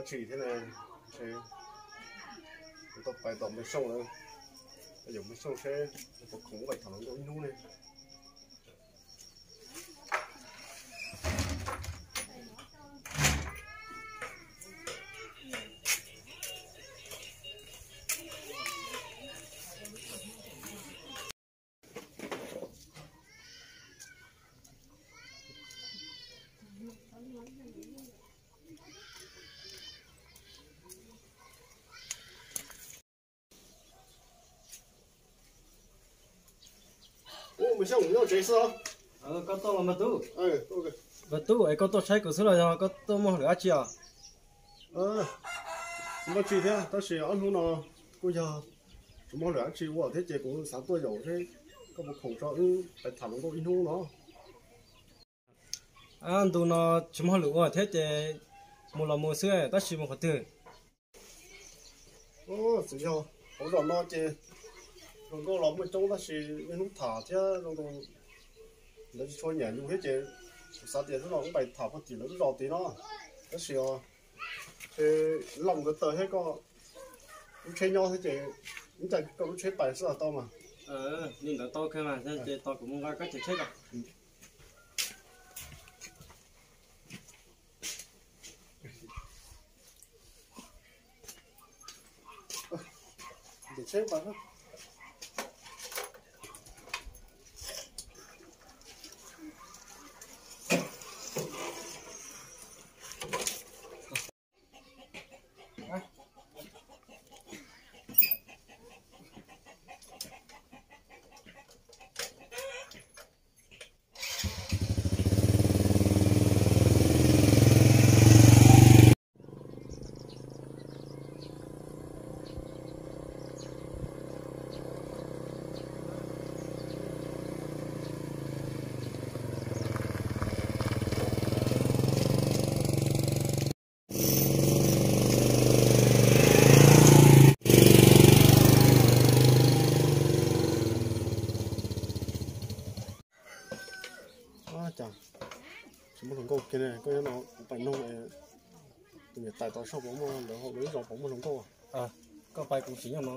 Tsis thiab ne, tau pais tom Npawg Xyooj lawm, yuav Npawg Xyooj seb puas khoom pais tham hluas nkauj ib hnub ne. Ub, Npawg Xyooj, nyob tsev xwb os? Koj tuaj los Npawg Tub? Npawg Tub, es koj tuaj saib kuv xwb los yog koj tuaj muaj hauj lwm dab tsi os? Tsis muaj tsi thiab, tab sis ob hnub no kuj yog tsis muaj hauj lwm dab tsi ua thiab ces kuv xav tuaj yaum seb koj puas khoom tso wb pais tham hluas nkauj ib hnub no. Ntu no tsis muaj hauj lwm ua thiab ces mus los mus xwb tab sis mus qhov twg? Tsuas yog hauv zos no ces hluas nkauj los muaj coob tab sis niaj hnub tham thiab zoo nkaus lawv tsis tshua nyiam yus thiab ces kuv xav tias hnub no wb pais tham puag tim lawv lub zos tid no. Tab sis os, ces Looj nkawd tawm thiab koj lub tsheb nyob thiab ces wb caij koj lub tsheb pais xwb los tau mas. Li ntawd tau kawg mas, ces tos kuv mus nqa koj cov tsheb ko. Cas tsis muaj hluas nkauj kiag ne, koj nyob no kuv pais noog tus niam tais tau saib puas muaj, lawv hauv lub zos puas muaj hluas nkauj. Koj pais kuv tsis nyob no.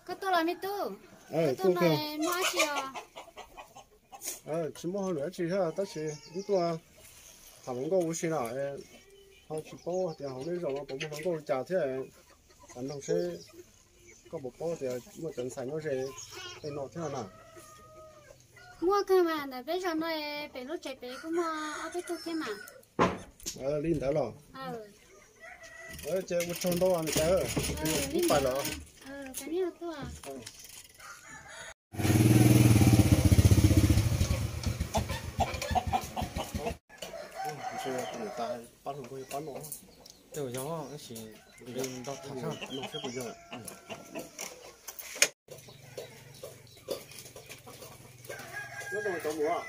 Koj tuaj los me tub? Koj tuaj no muaj dab tsi os? Tsis muaj hauj lwm dab tsi thiab tab sis wb tuaj tham hluas nkauj ua si na, ho tsis paub tias hauv nej zos no puas muaj hluas nkauj li cas thiab, xav noog seb koj puas paub tias muaj cov ntxhais nyob ze tej no thiab na. Muaj kawg mas, ntawm peb zos no pem lub tsev pem kuj muaj ob peb tug thiab mas. Li ntawd los? Ces ua tsaug ntau niam tais, wb pais lawm. Niam tais pab hluas nkauj yog pab no. Tej yog tab sis li nrog tham no seb puas yog. Zov, zov, zov.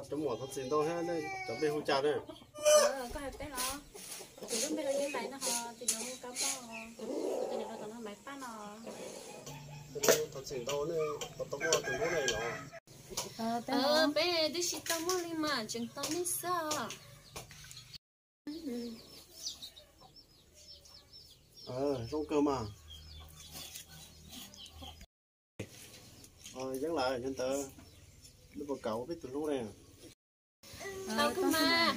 Cov muam thov txim ntau thiab, cov npe hu cas ne? Koj hais peb los? Tus lub npe hu Yeeb Maiv no ho tus niam hu Kab Paj, tus niam hu tom no Maiv Paj no. Thov txim ntau, nej puas tau muaj tus hlub ne los? Peb twb tsis tau muaj li mas tseem tos nej xwb. Zoo kawg mas. Yeeb Maiv, yog ntawd nej puas kam ua peb tus hlub ne? Tau kawg mas.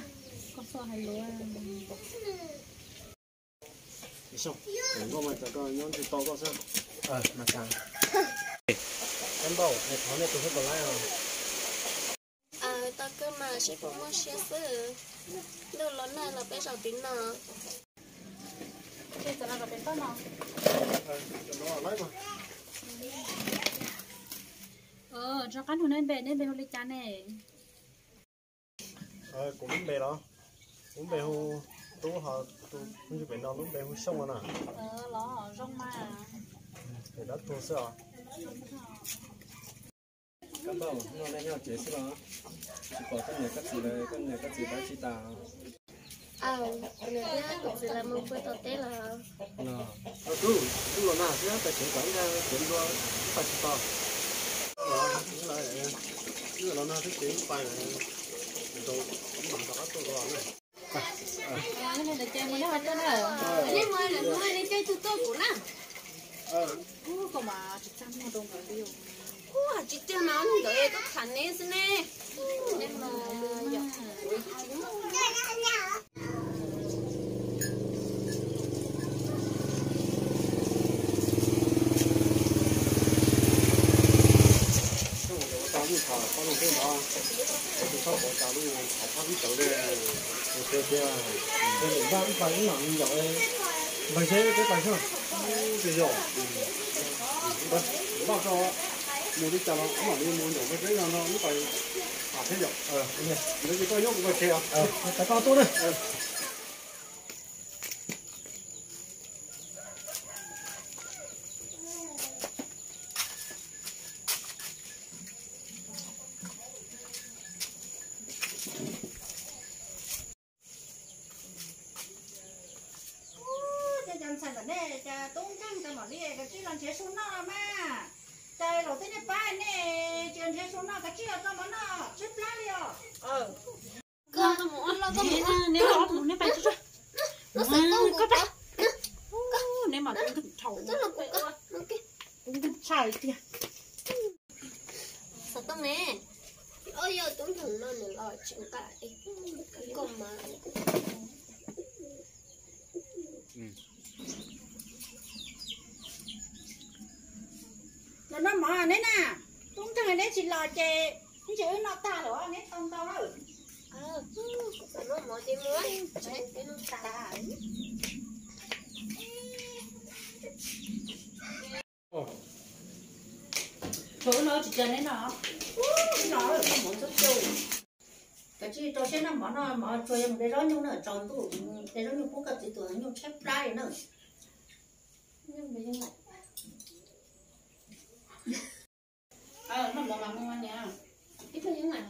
Nkauj mas cov koj nyob ntshe tau koj xwb. Kab Npauj, thov nej tus hlub puas laib os. Tau kawg mas, seb puas muaj siab xwb. Ntuj los nag los peb zaum tid no. Ces txawm los zaum pem toj no. Rov qab nug neb npe, neb npe hu li cas ne? Kuv lub npe los, kuv lub npe hu Tub, ho tus pem no lub npe hu Xyooj no na. Los zoo mas. Pem dab tuag xwb os. Koj npauj, noj dej nyob tsev xwb los? Tsis pom koj niam koj txiv lawm, koj niam koj txiv pab tsis tas? Kuv niam thiab kuv txiv lawv mus pw tom teb lawm. Los, tub, wb los nag thiab, pais tsev kom ib ntag, tsev ntua ib pais tsis tau. Los, wb los nag thiab ces wb pais lawm, rau, wb mam rov qab tuaj dua na. Tsis txaj muag rau nkawd li. Tsis tiag mas nkawd tuaj tham neb xwb ne. Tau lub thom pab lub teb ntawd, tus txhob pov tas lub thom pab lub tawv li, tus tiag tiag, tus ntawm vaj ib pais ib mam li ncaum, npawg seb peb pais xwb, tus yog, npaj koj mus li cas los ib mam li mus ncaum npawg seb yog no ib pais pam thiab yom. Ntawd ces koj nyob kuv pais tsev os. Pais koj tuaj na. Ua, cas cov ntxhais ntawm nej cas tub nkeeg tau mam li, kav tsij los nrhiav su noj mas. Cas zaum tej nej pab nej tsis nrhiav su noj, kav tsij los tso mov noj tshaib plab li os. Neb los, neb pab, neb mas tub nkeeg dhau, tub nkeeg tshaj tiag. Xov tooj ne, ob yog tub nkeeg no nws los tsis nqa koj mas. Los noj mov neb na, tub nkeeg neb tsis los ces ib ntsis wb noj tag lawm neb tau ntau lawm. Noj mov ces mus, noj tag. Tsuas wb no tsis cas neb no, noj mov ntxub cuj. Kav tsij rau siab noj mov, noj mov tsuas yog mus de zaub nyuj na, tsaus ntuj de zaub nyuj pub koj txiv tus nyuj tshaib plab li na. Noj mov mas mus niam. Ib pliag yeej lawm.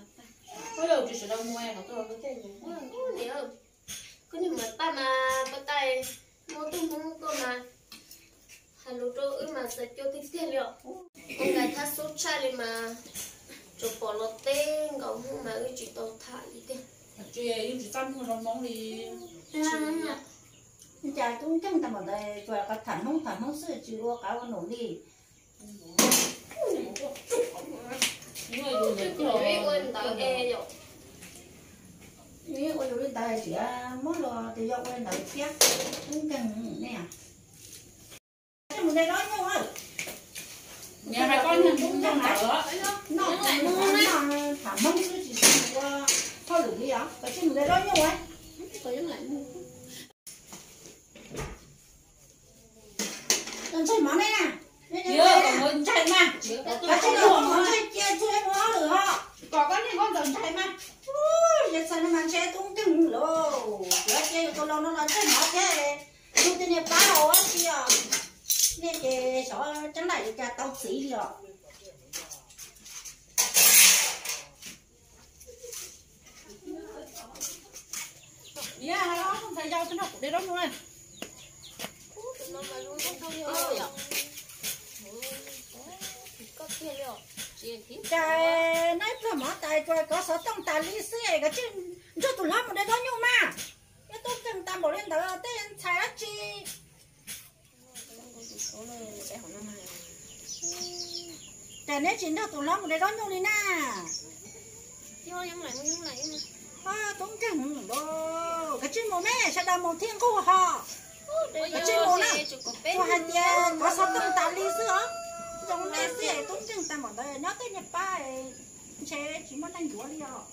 Ua, tsis sawv daws mus, kom tuaj los tuaj tej. Niam, koj niag maum paj mas paj tai, muaj tub Hmoob tuaj mas hais lus rau wb mas txawv cuab tiag tiag li os. Ua nkaus thab xub tshaj li mas tsuas pom los teb nkaus Hmoob mas wb tsis tau tham li tiag. Tsis, yeej tsis txaj muag rau Hmoob li. Cas tub nkeeg tag npaum ntawd tsuas tham Hmoob tham Hmoob xwb tsis ua qab ua num li. Ua yus li ntawd tias muab luag tus yau ua li ntawd thiab, tub nkeeg ne. Mus de zaub nyuj, niam hais koj niag tub nkeeg ntawd, noj tham Hmoob xwb tsis ua hauj lwm li os, koj sim mus de zaub nyuj. Los ntsaig mov ne. Ntsaig mas, koj tsis los mus ntsaig cia txhua mus hauj lwm ho. Kom koj niag nkauj ntxawm ntsaig mas. Yog txhais no mas ntshe tub nkeeg lauj, yuav cia yus tus laus no los ntsaig mov thiab. Yus tus niag pab ua dab tsi os? Nej ces xyov ceeb laim li cas tau txiv li os. Ntxhais yau tsis nrog kuv de zaub nyuj. Cas noj ib pluag mov tas tsuas kov xov tooj tas li xwb es koj tsis nrog tus hlob mus de zaub nyuj mas. Nyob tub nkeeg tag npaum li ntawd tej ntxhais dab tsi. Cas neb tsis nrog tus hlob mus de zaub nyuj li na? Tub nkeeg, koj tsis mus me, sawv daws mus thiaj nquag ho. Koj tsis mus na, tsuas hais tias kov xov tooj tas li xwb os. Zoo nej xwb es tub nkeeg tag npaum ntawd nyob tej niag pab ntshe tsis muaj neeg yuav li os.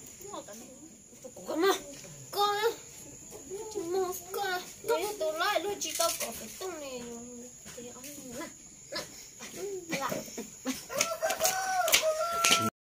Koj, koj, tus hlob luag tsis tau kom xov tooj li.